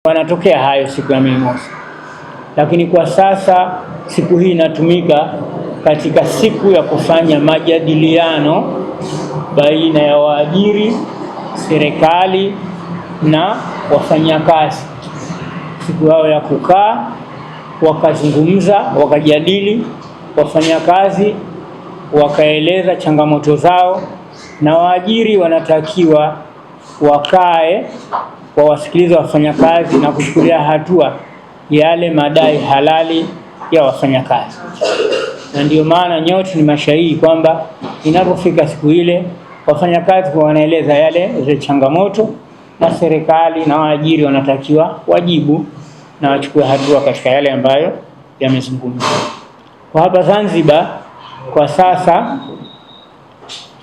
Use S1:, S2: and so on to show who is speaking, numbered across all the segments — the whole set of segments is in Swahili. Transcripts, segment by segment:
S1: Yanatokea hayo siku ya Mei Mosi, lakini kwa sasa siku hii inatumika katika siku ya kufanya majadiliano baina ya waajiri, serikali na wafanyakazi, siku yao ya kukaa wakazungumza, wakajadili, wafanyakazi wakaeleza changamoto zao, na waajiri wanatakiwa wakae wawasikilize wafanyakazi na kuchukulia hatua yale madai halali ya wafanyakazi. Na ndio maana nyote ni mashahidi kwamba inapofika siku ile wafanyakazi wanaeleza yale zile changamoto, na serikali na waajiri wanatakiwa wajibu na wachukue hatua katika yale ambayo yamezungumzwa. Kwa hapa Zanzibar kwa sasa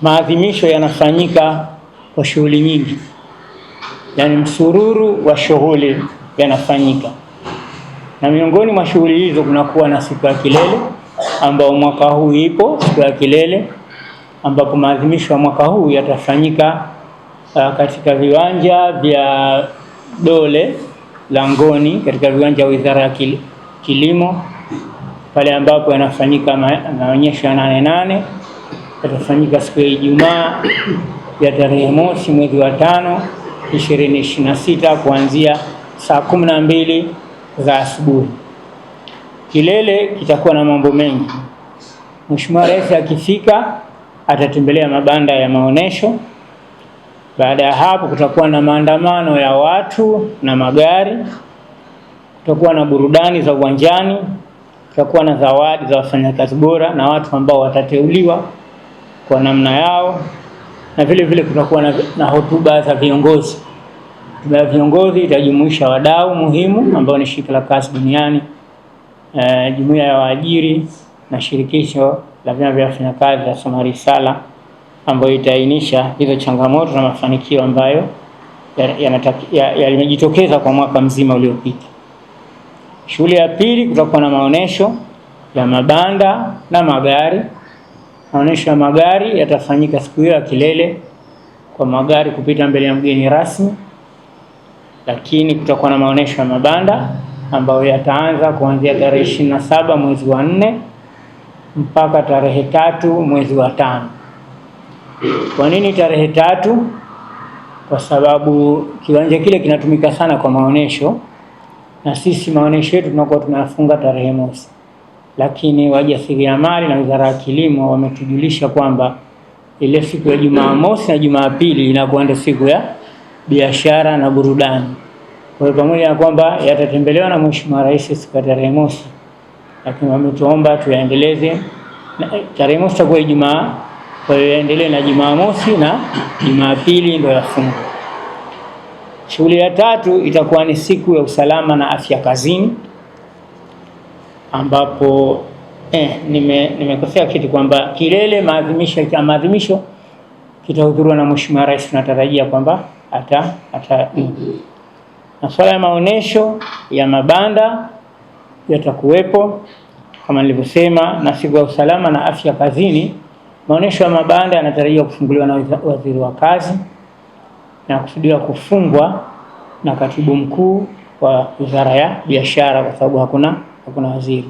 S1: maadhimisho yanafanyika kwa shughuli nyingi, yaani msururu wa shughuli yanafanyika, na miongoni mwa shughuli hizo kunakuwa na siku ya kilele ambao mwaka huu ipo siku ya kilele, ambapo maadhimisho ya mwaka huu yatafanyika katika viwanja vya Dole Langoni, katika viwanja vya Wizara ya Kilimo pale ambapo yanafanyika maonyesho ya Nane Nane. Yatafanyika siku ya Ijumaa ya tarehe 1 mwezi wa 5 2026 kuanzia saa 12 za asubuhi. Kilele kitakuwa na mambo mengi. Mheshimiwa Rais akifika atatembelea mabanda ya maonesho. Baada ya hapo kutakuwa na maandamano ya watu na magari, kutakuwa na burudani za uwanjani, kutakuwa na zawadi za wafanyakazi bora na watu ambao watateuliwa kwa namna yao, na vile vile kutakuwa na hotuba za viongozi. Hotuba ya viongozi itajumuisha wadau muhimu ambao ni Shirika la Kazi Duniani, Jumuiya ya Waajiri na Shirikisho la Vyama vya Wafanyakazi la Soma Risala, ambayo itaainisha hizo changamoto na mafanikio ambayo yamejitokeza kwa mwaka mzima uliopita. Shughuli ya pili, kutakuwa na maonesho ya mabanda na magari. Maonesho ya magari yatafanyika siku hiyo ya kilele kwa magari kupita mbele ya mgeni rasmi, lakini kutakuwa na maonesho ya mabanda ambayo yataanza kuanzia tarehe 27 mwezi wa 4 mpaka tarehe 3 mwezi wa 5. Kwa nini tarehe 3? Kwa sababu kiwanja kile kinatumika sana kwa maonesho, na sisi maonesho yetu tunakuwa tunafunga tarehe 1, lakini wajasiriamali na Wizara ya Kilimo wametujulisha kwamba ile siku ya Jumamosi na Jumapili inakuwa ndio siku ya biashara na burudani. Kwa hiyo pamoja na kwamba yatatembelewa na Mheshimiwa Rais siku ya tarehe 1, lakini wametuomba tuyaendeleze tarehe 1 itakuwa Ijumaa, kwa hiyo yaendelee na Jumamosi na Jumapili ndio yafungwe. Shughuli ya tatu itakuwa ni siku ya usalama na afya kazini, ambapo nimekosea kitu kwamba kilele maadhimisho kitahudhuriwa na Mheshimiwa Rais, tunatarajia kwamba ata Masuala ya maonesho ya mabanda yatakuwepo kama nilivyosema, na siku ya usalama na afya kazini. Maonesho ya mabanda yanatarajiwa kufunguliwa na Waziri wa Kazi na kusudiwa kufungwa na Katibu Mkuu wa Wizara ya Biashara, kwa sababu hakuna waziri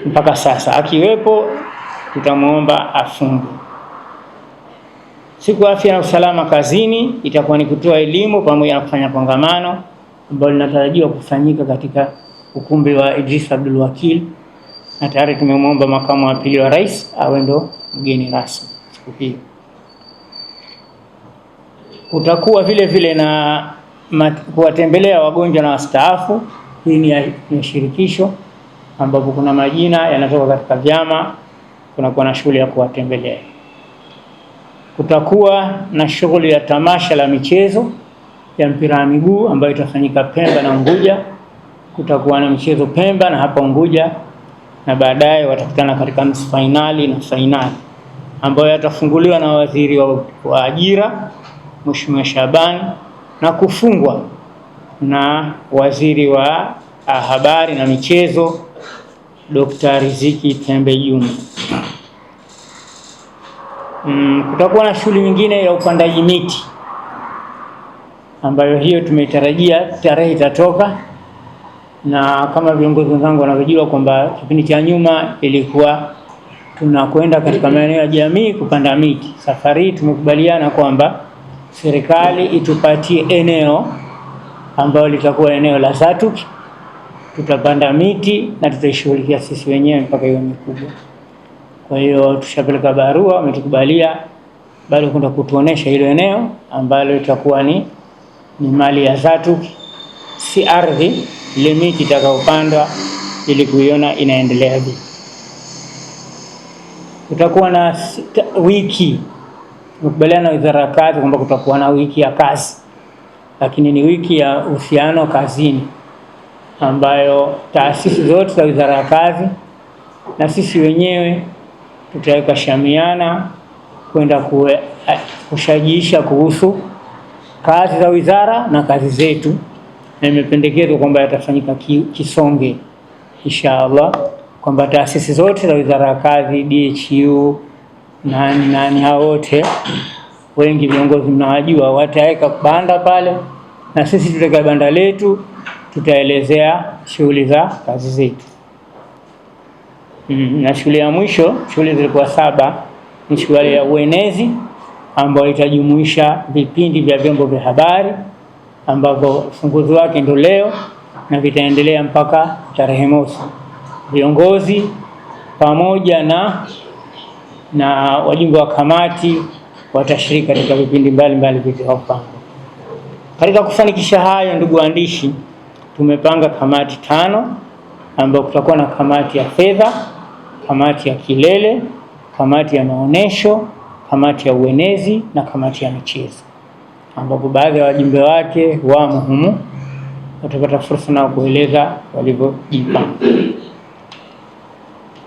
S1: mpaka sasa. Akiwepo tutamuomba afunge. Siku ya afya na usalama kazini itakuwa ni kutoa elimu pamoja na kufanya kongamano ambalo linatarajiwa kufanyika katika ukumbi wa Idris Abdul Wakil, na tayari tumemwomba makamu wa pili wa rais awe ndo mgeni rasmi siku hiyo. Kutakuwa vile vile na kuwatembelea wagonjwa na wastaafu. Hii ni shirikisho ambapo kuna majina yanatoka katika vyama, kunakuwa na shughuli ya kuwatembelea. Kutakuwa na shughuli ya tamasha la michezo ya mpira wa miguu ambayo itafanyika Pemba na Unguja. Kutakuwa na michezo Pemba na hapa Unguja, na baadaye watakutana katika nusu fainali na fainali ambayo yatafunguliwa na Waziri wa Ajira Mheshimiwa Shabani na kufungwa na Waziri wa Habari na Michezo Dr. Riziki Tembe Juma. Kutakuwa na shughuli nyingine ya upandaji miti. ambayo hiyo tumeitarajia tarehe itatoka, na kama viongozi wenzangu wanavyojua kwamba kipindi cha nyuma ilikuwa tunakwenda katika maeneo ya jamii kupanda miti. Safari hii tumekubaliana kwamba serikali itupatie eneo ambayo litakuwa eneo la ZATUC, tutapanda miti na tutaishughulikia sisi wenyewe mpaka iwe mikubwa. Kwa hiyo tushapeleka barua, wametukubalia, bado kwenda kutuonesha hilo eneo ambalo litakuwa ni mali ya ZATUC, si ardhi, ile miti itakayopandwa ili kuiona inaendelea vipi. Kutakuwa na wiki, tumekubaliana na Wizara ya Kazi kwamba kutakuwa na wiki ya kazi, lakini ni wiki ya uhusiano kazini ambayo taasisi zote za Wizara ya Kazi na sisi wenyewe tutaweka shamiana kwenda kushajiisha kuhusu kazi za wizara na kazi zetu, na imependekezwa kwamba yatafanyika Kisonge inshallah, kwamba taasisi zote za Wizara ya Kazi, DHU, nani hao wote wengi viongozi mnawajua, wataweka banda pale na sisi tutaweka banda letu, tutaelezea shughuli za kazi zetu. Na shughuli ya mwisho, shughuli zilikuwa 7, ni shughuli ya uenezi ambayo itajumuisha vipindi vya vyombo vya habari ambavyo ufunguzi wake ndio leo na vitaendelea mpaka tarehe mosi. Viongozi pamoja na wajumbe wa kamati watashiriki katika vipindi mbalimbali vilivyopangwa. Katika kufanikisha hayo, ndugu waandishi, tumepanga kamati 5 ambapo kutakuwa na kamati ya fedha, kamati ya kilele, kamati ya maonesho, kamati ya uenezi na kamati ya michezo, ambapo baadhi ya wajumbe wake wamo humu watapata fursa na kueleza walivyojipanga.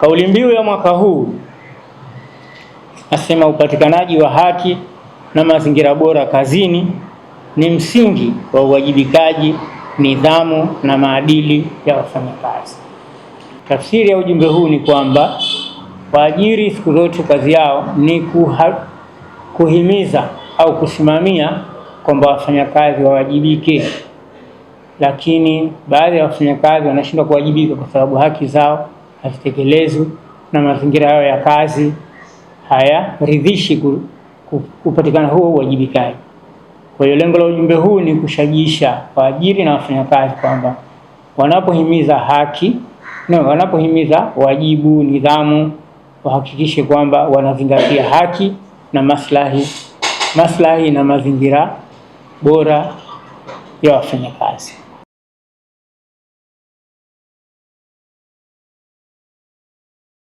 S1: Kauli mbiu ya mwaka huu nasema upatikanaji wa haki na mazingira bora kazini ni msingi wa uwajibikaji, nidhamu na maadili ya wafanyakazi. Tafsiri ya ujumbe huu ni kwamba waajiri siku zote kazi yao ni kuhimiza au kusimamia kwamba wafanyakazi wawajibike, lakini baadhi ya wafanyakazi wanashindwa kuwajibika kwa sababu haki zao hazitekelezwi na mazingira yao ya kazi hayaridhishi kupatikana huo uwajibikaji. Kwa hiyo lengo la ujumbe huu ni kushajiisha waajiri na wafanyakazi kwamba wanapohimiza haki na wanapohimiza wajibu, nidhamu, wahakikishe kwamba wanazingatia haki na maslahi na mazingira bora ya wafanyakazi.